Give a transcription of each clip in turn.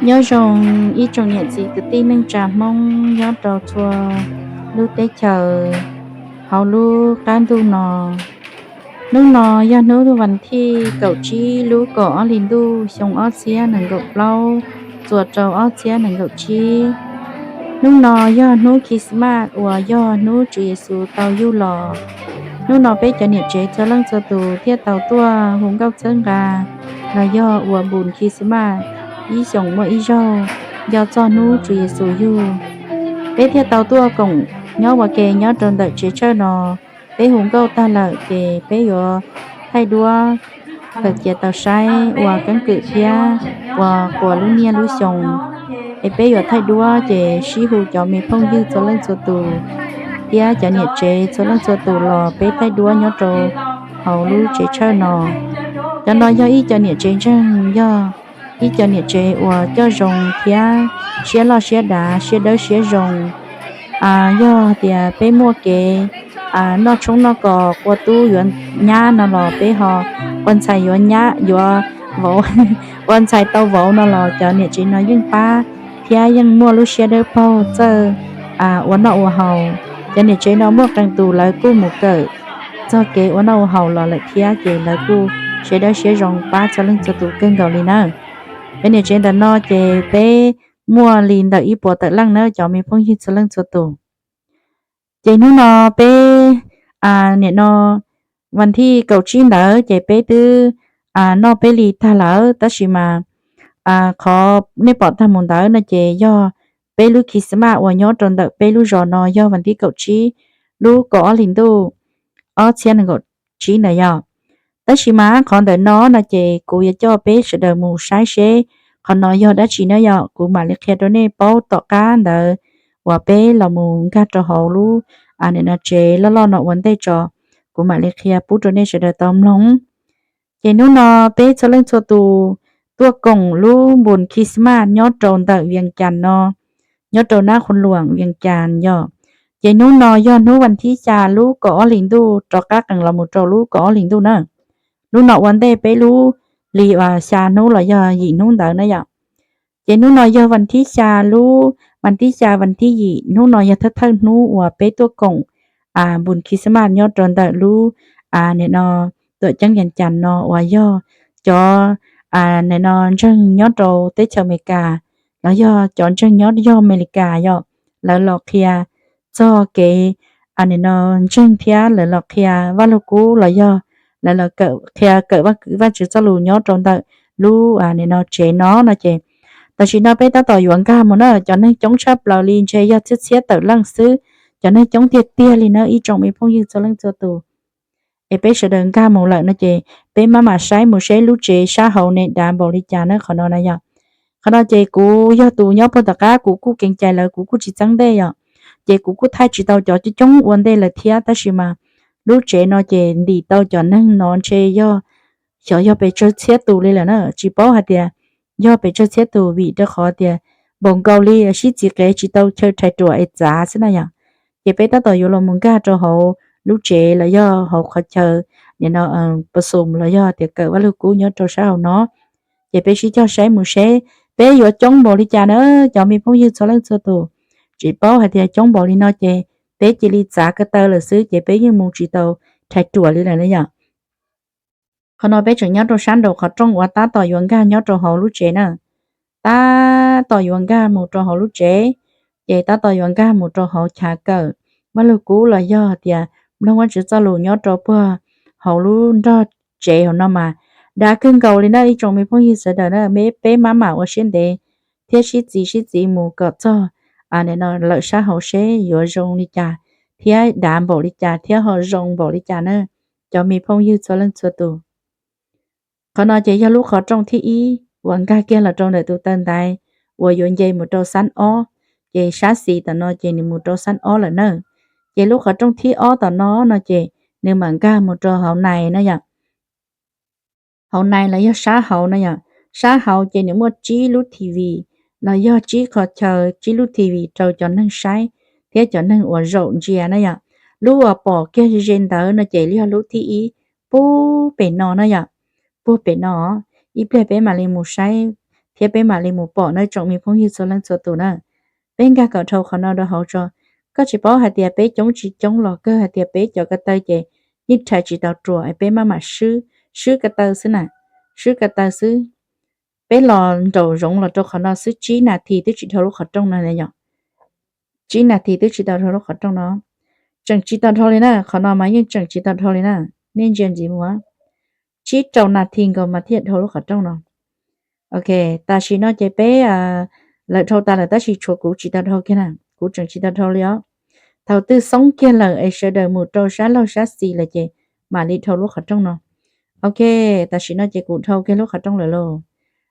Nyob zoo ib tsoom niam txiv kwv tij neej tsa Hmoob nyob rau txhua lub teb chaws hauv lub qab ntuj no. Hnub no yog hnub vas thij kaum tsib lub kaum ob hlis ntuj xyoo ob txhiab nees nkaum plaub txuas rau ob txhiab nees nkaum tsib. Hnub no yog hnub Christmas uas yog hnub Tswv Yexus tau yug los. Hnub no peb cov niam tsev txhua leej txhua tus thiaj tau tuaj hu nkauj txhawb nqa los yog ua npus Christmas ib xyoos muaj ib zaug nco txog hnub Tswv Yexus yug. Peb thiaj tau tuaj koom nyob ua ke nyob rau ntawm tsev tshawj no. Peb hu nkauj tag lawm ces peb yuav thaij duab kawm cia tau saib ua keeb kwm thiab ua quas lub niaj lub xyoo. Es peb yuav thaij duab ces sib hu cov me phooj ywg txhua leej txhua tus thiab cov niam tsev txhua leej txhua tus los peb thaij duab nyob rau hauv lub tsev tshawj no. Cov no yog ib co niam tsev ntseeg, yog ib co niam tsev uas coj zoo thiab siab loj siab dav siab dawb siab zoo. Yog tias peb muaj kev noj tshoob noj kos qua tub yuav nyab no los peb ho qua ntxhais yuav nyab yuav vauv, qua ntxhais tau vauv no los cov niam tsev no yeej pab thiab yeej muaj lub siab dawb paug txawj ua noj ua haus. Cov niam tsev no muaj qee tus lawv kuj mus kawm txog kev ua noj ua haus los lawm thiab ces lawv kuj siab dawb siab zoo pab txhua leej txhua tus kawg nkaus li na. Cov niam tsev ntawm no ces peb muaj li ntawm ib puas tawm leej na cov me phooj ywg txhua leej txhua tus. Ces hnub no peb, nim no vas thij kaum tsib ntawd ces peb twb noj peb li tag lawm tab sis mas qhov nej pom tag mus ntawd no ces yog peb lub Christmas uas nyob rau ntawm peb lub zos no yog vas thij kaum tsib lub kaum ob hlis ntuj ob txhiab nees nkaum tsib ntawd yog. Tab sis mas qhov ntawm no no ces kuv yuav coj peb sawv daws mus saib seb qhov no yog dab tsi na yom. Kuv mam li qhia rau nej paub tom qab ntawd uas peb los mus nkag rau hauv lub, nim no tsev loj loj no ua ntej tso, kuv mam li qhia pub rau nej sawv daws tau mloog. Ces hnub no peb txhua leej txhua tus tuaj koom lub npus Christmas nyob rau ntawm Vias Cas no, nyob rau Nab Qhuv Luam Vias Cas yog. Ces hnub no yog hnub vas thib xya lub kaum ob hlis ntuj rov qab qees los mus rau lub kaum ob hlis ntuj na. Hnub no ua ntej peb lub hli xya hnub los yog yim hnub ntawd na yom. Ces hnub no yog vas thib xya lub, vas thib xya vas thib yim, hnub no yog thawj thawj hnub uas peb tuaj koom npus Christmas nyob rau ntawm lub, nim no tuam ceeb Vias Cas no uas yog cov, nim no ntseeg nyob rau teb chaws Amelikas los yog cov ntseeg nyob yog Amelikas yom, lawv los qhia txog kev, nim no ntseeg thiab lawv los qhia Vaj Lug Kub los yog lawv los qhia kawm Vajtswv txoj lus nyob rau ntawm lub, nim no tsev no no ces tam sim no peb tab tom yuav nkag mus na, cov neeg coob tshaj plaws li ntshe yog txhiab txhiab tawm leej xwb, cov neeg coob tiag tiag li na ib tsoom me phooj ywg txhua leej txhua tus. Es peb sawv daws nkag mus lawm no ces peb maj mam saib mus seb lub tsev sab hauv ne dav npaum li cas na qhov no na yom. Qhov no ces kuv yog tus nyob puag tom qab kuv kuj keev cai lawv kuv kuj tsis txeeb ntej yom, ces kuv kuj thaij tsis tau cov coob coob ua ntej lawm thiab tab sis mas lub tsev no ces ntim tau cov neeg no ntshe yog, xyov yog pes tsawg txhiab tus li lawm na, tsis paub hais tias yog pes tsawg txhiab tus vim rau qhov tias npaum nkaus li sib txiv qev tsis tau chaw rhais ruam es txav xwb na yom. Ces peb tab tom yuav los mus nkag rau hauv lub tsev los yog hauv qhov chaw, nim no pas xum los yog tias kawm Vaj Lug Kub nyob rau sab hauv no. Ces peb sib cog saib mus seb peb yuav coob npaum li cas na cov me phooj ywg txhua leej txhua tus. Tsis paub hais tias coob npaum li no ces peb cia li txav ko taw lawm xwb ces peb yeej mus tsis tau rhais ruam li lawm na yom. Qhov no peb tseem nyob rau sab nraum qhov rooj uas tab tom yuav nkag nyob rau hauv lub tsev na. Tab tom yuav nkag mus rau hauv lub tsev, ces tab tom yuav nkag mus rau hauv chav kawm Vaj Lug Kub los yog tias mloog Vajtswv txoj lus nyob rau puag hauv lub nrog tsev hauv no mas dav kawg nkaus li na ib tsoom me phooj ywg sawv daws na. Peb maj mam ua siab ntev thiab sib txiv sib txiv mus kom txog, nim no lawm sab hauv seb yuav zoo li cas thiab dav npaum li cas thiab ho zoo npaum li cas na cov me phooj ywg txhua leej txhua tus. Qhov no ces yog lub qhov rooj thib ib uas nkag kiag los rau ntawm tus taw ntaiv uas yuav nce mus rau xab ob, ces sab xis tom no ces nws mus rau xab ob lawm na. Ces lub qhov rooj thib ob tom no no ces nws mam nkag mus rau hauv nais na yom. Hauv nais los yog sab hauv na yom. Sab hauv ces nws muaj tsib lub TV los yog tsib qhov chaw tsib lub TV rau cov neeg saib thiab cov neeg uas zaum ntsia na yom. Lub uas pom kiag ze ze ntawd no ces yog lub thib ib puag pem no na yom. Puag pem no, ib pliag peb mam li mus saib thiab peb mam li mus pom nawb tsoom me phooj ywg txhua leej txhua tus na. Peb nkag kom dhau qhov no rau hauv tso. Koj tsis paub hais tias peb coob tsis coob los kawg hais tias peb cov ko taw ces yeej rhais tsis tau ruam es peb maj mam swb, swb ko taw xwb na, swb ko taw xwb. Peb los nraum zoov los rau qhov no xwb tsib nas this twb tsis dhau lub qhov rooj no yom. Tsib nas this twb tsis tau dhau lub qhov rooj no. Tseem tsis tau dhau li na, qhov no mas yeej tseem tsis tau dhau li na. Nej ntsia ntxiv mus, tsib rau nas this nkaus mas thiaj dhau lub qhov rooj no. Ok, tam sim no ces peb, lawv dhau tas lawm tab sis tshuav kuv tsis tau dhau kiag na, kuv tseem tsis tau dhau li os. Thaum twg xoob kiag lawm es sawv daws mus rau sab laug sab xis lawm ces mam li dhau lub qhov rooj no. Ok, tam sim no ces kuv dhau kiag lub qhov rooj lawm lauj.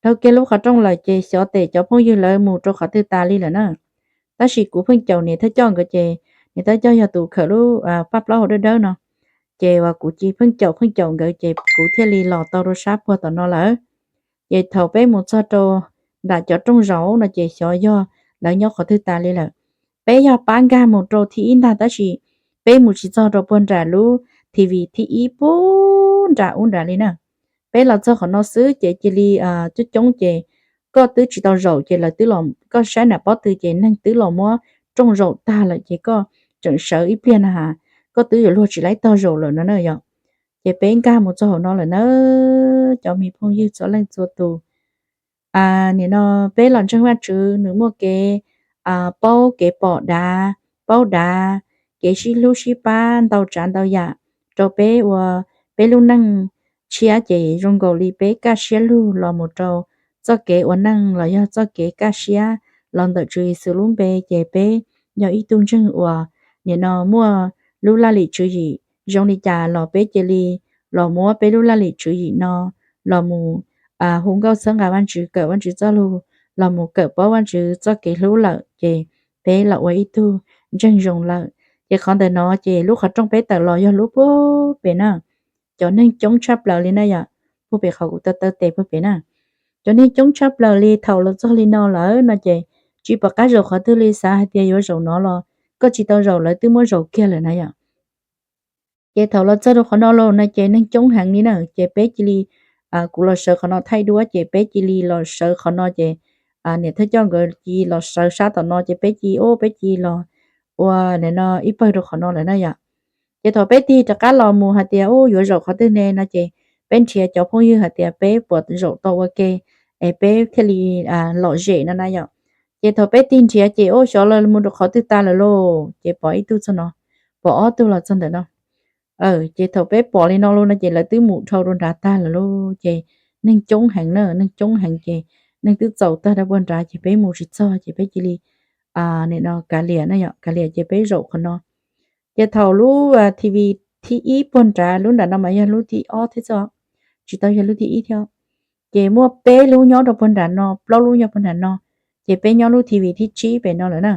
Dhau kiag lub qhov rooj lawm ces xyov tes cov phooj ywg lawv mus rau qhov twg tas li lawm na. Tab sis kuv pheej caum niam thawj coj nkawd ces niam thawj coj yog tus khawm lub paj plaub hau dawb dawb no. Ces uas kuv cia pheej caum pheej caum nkawd ces kuv thiaj li los tau rau sab puag tom no lawm. Ces thaum peb mus txog rau nram cov rooj zaum no ces xyov yog lawv nyob qhov twg tas li lawm. Peb yog pab nkag mus rau thib ib ntag tab sis peb mus tsis txog rau puag nram lub T V thib ib puag nram ub nrad li na. Peb los txog qhov no xwb ces cia li coob coob ces koj twb tsis tau zaum ces lawv twb los, koj saib nram pob tw ces neeg twb los muab rooj zaum tag lawm ces koj tseem sawv ib pliag na has, koj twb yuav luag tsis laib tog zaum lawm no na yom. Ces peb nkag mus txog hauv no lawm na, cov me phooj ywg txhua leej txhua tus. Nim no peb los ntseeg Vajtswv nws muaj kev paub kev pom dav, paub dav, kev sib hlub sib pab ntau tsav ntau yam rau peb ua peb lub neej tshiab ces zoo nkaus li peb kaj siab lug los mus rau txoj kev ua neej los yog txoj kev kaj siab los ntawm Tswv Yexus lub npe ces peb yog ib tug ntseeg uas nim no muaj lub laj lim tswv yim zoo li cas los peb cia li los muab peb lub laj lim tswv yim no los mus hu nkauj txhawb nqa Vajtswv, kawm Vajtswv txoj lus, los mus kawm paub Vajtswv txoj kev hlub lawm ces peb los ua ib tug ntseeg zoo lawm. Ces qhov ntawm no ces lub qhov rooj peb tawm los yog lub puag pem na, cov neeg coob tshaj plaws li na yom, puag pem qhov kuv taw taw tes puag pem na. Cov neeg coob tshaj plaws li thaum los txog li no lawm no ces tsis pom qab zaum qhov twg li, xav hais tias yuav zaum no los koj tsis tau zaum lawv twb muab zaum kiag lawm na yom. Ces thaum los txog rau qhov no los no ces neeg coob heev li na ces peb cia li, kuv los sawv qhov no thaij duab ces peb cia li los sawv qhov no ces niam thawj coj nkawd cia los sawv sab tom no ces peb cia ub peb cia los ua nim no ib pawg rau qhov no lawm na yom. Ces thaum peb tig rov qab los mus hais tias ub yuav zaum qhov twg ne no ces peb nrhiav cov phooj ywg hais tias peb puas zaum tau ua ke es peb thiaj li lom zem no na yom. Ces thaum peb tig nrhiav ces ub xyov lawv mus rau qhov twg tas lawm lauj, ces pom ib tug txog no, pom ob tug los txog ntawm no. Ces thaum peb pom li no lauj no ces lawv twb mus dhau rau nrad tag lawm lauj. Ces neeg coob heev na, neeg coob heev ces neeg twb txaus tag rau puag nrad ces peb mus tsis txog ces peb cia li nim no kav liam na yom, kav liam ces peb zaum qhov no. Ces thaum lub T V thib ib puag nrad, lub nram no mas yog lub thib ob thiab xwb, tsis tau yog lub thib ib thiab. Ces muaj peb lub nyob rau puag nram no, plaub lub nyob puag nram no, ces peb nyob lub T V thib tsib pem no lawm na.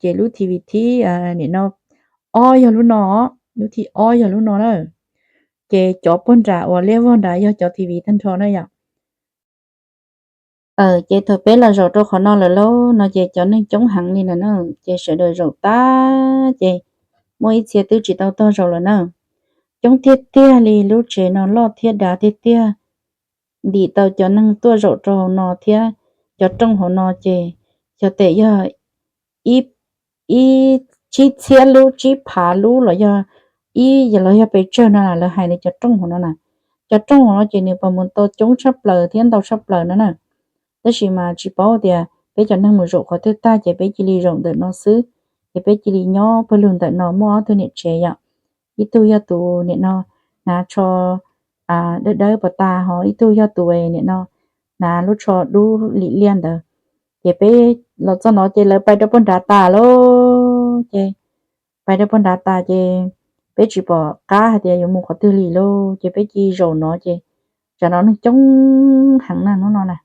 Ces lub T V thib, nim no ob yog lub no, lub thib ob yog lub no na. Ces cov puag nram uas liab vog nrad yog cov T V tag nrho na yom. Ces thaum peb los zaum rau qhov no lawm lauj no ces cov neeg coob heev li na na, ces sawv daws zaum tag ces muaj ib txhia twb tsis tau tog zaum lawm na. Coob tiag tiag li, lub tsev no loj thiab dav tiag tiag, ntim tau cov neeg tuaj zaum rau hauv no thiab. Cov rooj hauv no ces xyov tes yog ib, ib, tsib txhiab lub, tsib phav lub los yog ib, los yog pes tsawg no na, lawv hais li cov rooj hauv no na. Cov rooj hauv no ces nws puas mus tau coob tshaj plaws thiab ntau tshaj plaws no na. Tab sis mas tsis paub tias peb cov neeg mus zaum qhov twg tag ces peb cia li zaum ntawm no xwb. Ces peb cia li nyob pawg lug ntawm no, muaj ob tug niam tsev yom. Ib tug yog tus nim no hnav tsho dawb dawb puas tas, ho ib tug yog tus nim no hnav lub tsho dub lim liaj ntawd. Ces peb los txog no ces lawv pais rau puag nrad tas lauj. Ces pais rau puag nrad tas ces peb tsis pom qab hais tias yuav mus qhov twg li lauj, ces peb cia li zaum no ces tsam no neeg coob heev na, hnub no na,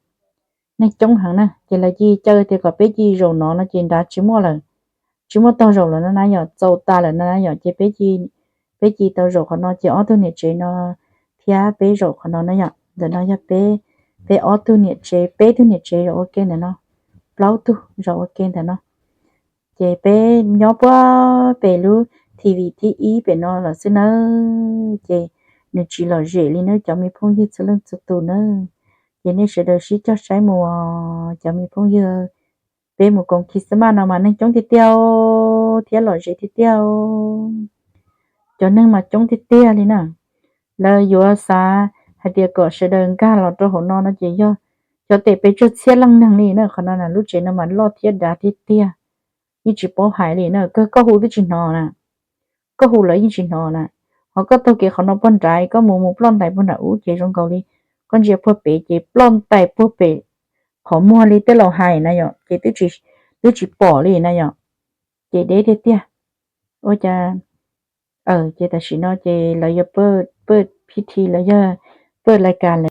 neeg coob heev na. Ces lawv cia li caw tias kom peb cia li zaum no no ces nrad tsis muaj lawm, tsis muaj tog zaum lawm no na yom, txaus tas lawm no na yom. Ces peb cia li tau zaum qhov no ces ob tug niam tsev no thiab peb zaum qhov no na yom. Ntawm no yog peb, peb ob tug niam tsev, peb tug niam tsev zaum ua ke ntawm no, plaub tug zaum ua ke ntawm no. Ces peb nyob puag pem lub T V thib ib pem no lawm xwb nawb. Ces nws tsis lom zem li nawb cov me phooj ywg txhua leej txhua tus nawb. Ces nej sawv daws sib cog saib mus, cov me phooj ywg, peb mus koom Christmas no mas neeg coob tiag tiag thiab lom zem tiag tiag. Cov neeg mas coob tiag tiag li na. Lawv yuav xav hais tias kom sawv daws nkag los rau hauv no no ces yog cov tes pes tsawg txhiab leej neeg li na. Qhov no na lub tsev no mas loj thiab dav tiag tiag, yeej tsis paub hais li na. Kawg koj hu twb tsis hnov na, koj hu lawv yeej tsis hnov na. Ho koj taug kev qhov no puag nrad koj mus mus ploj ntais puag nram ub ces zoo nkaus li koj ntsia puag pem ces ploj ntais puag pem qhov muag li tej laus hais na yom, ces twb tsis pom li na yom. Ces deb tiag tiag. Ua cas, ces tam sim no ces lawv yuav pawj phi thi los yog pawj lais kas lawm.